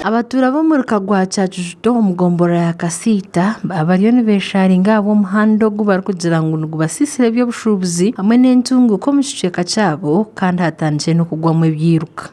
Abatuura b'omuruka gwa Kyakijuto omu gomborora ya Kasiita baaba bariyo nibesharinga ahabw'omuhanda ogu barikugira ngu nigubasiisira eby'obushuubuzi hamwe n'entunguuka omu kicweka kyabo kandi hatandikire n'okugwamu ebyiruka.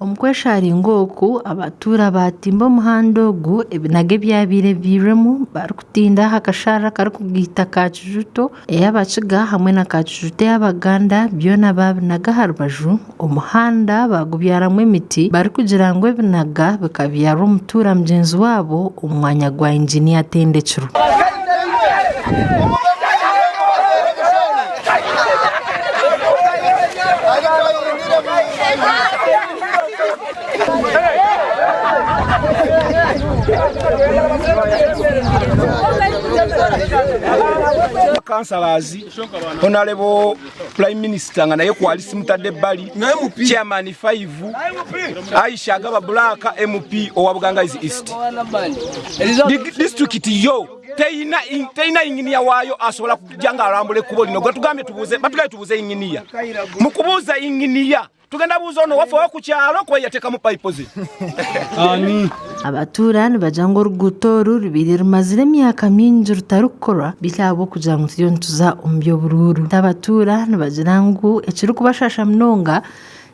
Omu kwesharinga oku, abatuura baatimba omuhanda ogu ebinaga ebyabaire birimu barikutinda aha kasharara akarikugaita Kakijuto ey'Abakiga hamwe na Kakijuto ey'Abaganda byona baabinaga aha rubaju, omuhanda baagubyaramu emiti barikugira ngu ebinaga bikabyarwa omutuura mugyenzi waabo omu mwanya gwa inginiya atendekirwe. Councillors, Honorable Prime Minister nga naye kwali simutadde ebbali, Chairman 5 Aisha Agaba Black MP owa Bugangaizi East. Disitulikiti yo teyina yinginiya waayo asobola kujja nga alambula ekkubo lino. Gwetugambye tubuuze, batugambye tubuuze yinginiya. Mu kubuuza yinginiya tugenda buuza ono waffe owa ku kyalo kuba yateekamu payipo ze. Abatuura nibagira ngu oruguuto oru rubaire rumazire emyaka mingi rutarikukorwa beitu ahabw'okugira ngu turiyo nituza omu by'oburuuru. Abatuura nibagira ngu ekirikubashaasha munonga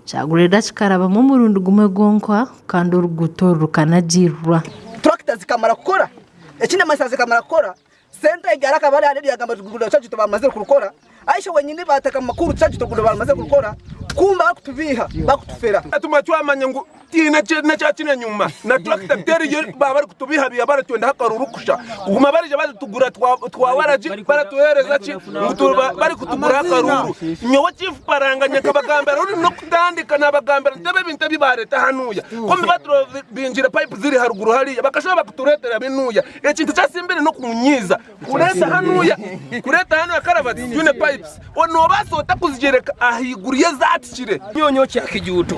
kyagurira kikarabamu omurundi gumwe gwonka kandi oruguuto oru rukanagirirwa. Turakita zikamara kukora, ekinamasa zikamara kukora, sente egari akaba ari ahari yagamba oruguudo rwa bamazire kurukora, Aisha wenyini bateka omu makuru Kyagito oruguudo bamazire kurukora, kumbe bakutubiiha bakutufera. Tumara twamanya ngu tihaine ekyakiri enyima na turakita teriyo baba barikutubihabiha baratwendaho akaruru kusha kuguma barija baritugura twawaragi baratuhereza ki ngu barikutuguraho akaruru. Nyowe Chief Paranganya nkabagambira ruri nokutandika nabagambira nti ebi ebintu ebi bareta hanuya kumbe baturobingire pipe ziri haruguru hariya bakashuba bakuturetera binuya ekintu ekyasimbire nokunyiiza Kureeta hanuya, kureeta hanuya karavati twine pipes. Noobaasa ota kuzigyereka ahaiguru y'ezaatikire? Nyonyo kya Kijuuto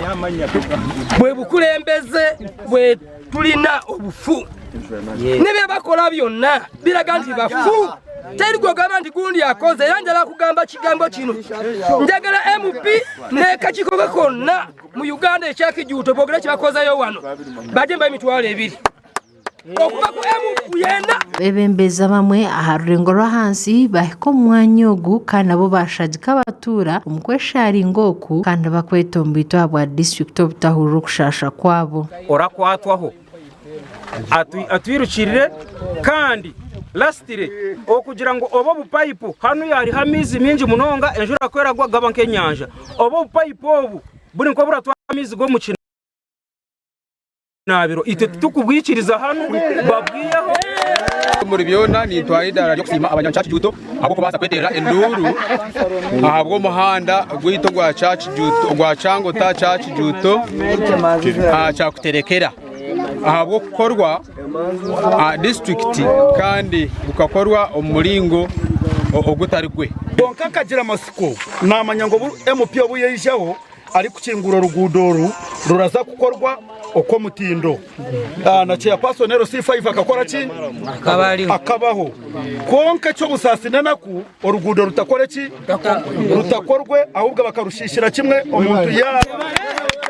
bwe bukulembeze bwe tulina obufu ne bye bakola byonna biraga nti bafu. Teri gw'ogamba nti gundi akoze era njagala kugamba kigambo kino, njagala MP n'ekakiiko ke konna mu Uganda ekya Kijuuto boogere kye bakozeeyo wano bajje mbawe 20,000. okuva ku MP yena. Abeebembezi abamwe aha rurengo rw'ahansi baahika omu mwanya ogu kandi nabo baashagika abatuura omu kwesharinga oku kandi bakwetomboitwa ahabwa disiturikiti obutahurira okushaasha kwabo. Orakwatwaho atwirukirire kandi lasitire okugira ngu obu obupayipu hanu hariho amaizi maingi munonga enjura ku eragwa gaba nk'enyanja obu obupayipu obu buri nk'oburatwara amaizi g'omu Naabiro itwe titukubwikiriza hanu babwiheho. Omuri byona nintwara eidaara ry'okusiima abanyakyakiguuto ahabw'okubaasa kweteerera enduuru ahabw'omuhanda gwaitu ogwa Kyakijuuto ogwa Kyangota Kyakijuuto Kyakuterekera ahabw'okukorwa disiturikiti kandi gukakorwa omu muringo ogutari gwe. Kwonka nkagira amatsiko naamanya ngu obu MP obu yaijaho arikukinguura oruguudo oru ruraza kukorwa okw'omutindo. Na Chairperson LC5 akakora ki? Akabaho. Kwonka eky'obusaasi n'enaku oruguudo rutakore ki? Rutakorwe ahubwo bakarushiishira kimwe omuntu yaaba.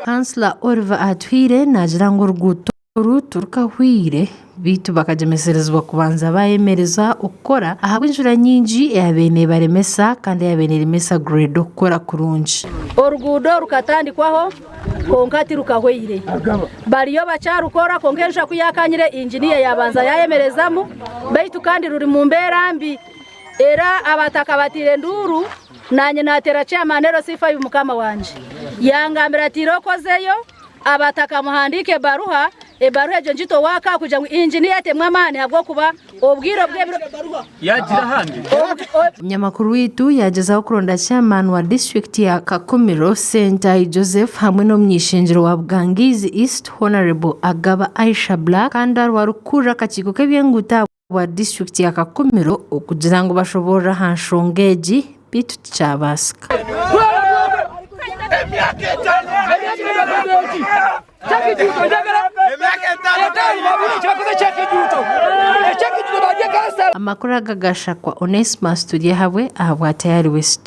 Kansila Oliver Atuhaire naagira ngu oruguuto Oru turukahwire, beitu bakagyemeserezibwa kubanza bayemereza okukora ahabw'enjura nyingi eyabaire nebaremesa kandi eyabaire neremesa grade okukora kurungi. Oruguudo rukatandikwaho kwonka tirukahweire. Bariyo bakyarukora kwonka enjura ku yakanyire inginiya yabanza yayemerezamu beitu kandi ruri mu mbeera mbi. Era abataka bataire enduuru nanye nateera chairman LC5 mukama wangye yangambira ati irooko ozeyo Abataka muhandiike ebaruha, ebaruha egyo ngite owaaka kugira ngu inginiya atemwe amaani ahabw'okuba obwire obw'ebiro Omunyamakuru waitu yaagyezaho kuronda chairman wa disiturikiti ya Kakumiro, Ssentayi Joseph hamwe n'omuny'eishengyero wa Bugangaizi East, Hon. Agaba Aisha Black kandi ariwe arikukurira akakiiko k'eby'enguuto ahabwa disiturikiti ya Kakumiro okugira ngu bashoboorore aha nshonga egi beitu tikyabaasika. Ekyekijuuto njagala etaano babone ekyakoze ekyekijuuto. Ekyekijuuto barye kansala. Amakuru aga gashakwa Onesmus Turyahabwe ahabwa Tayari West.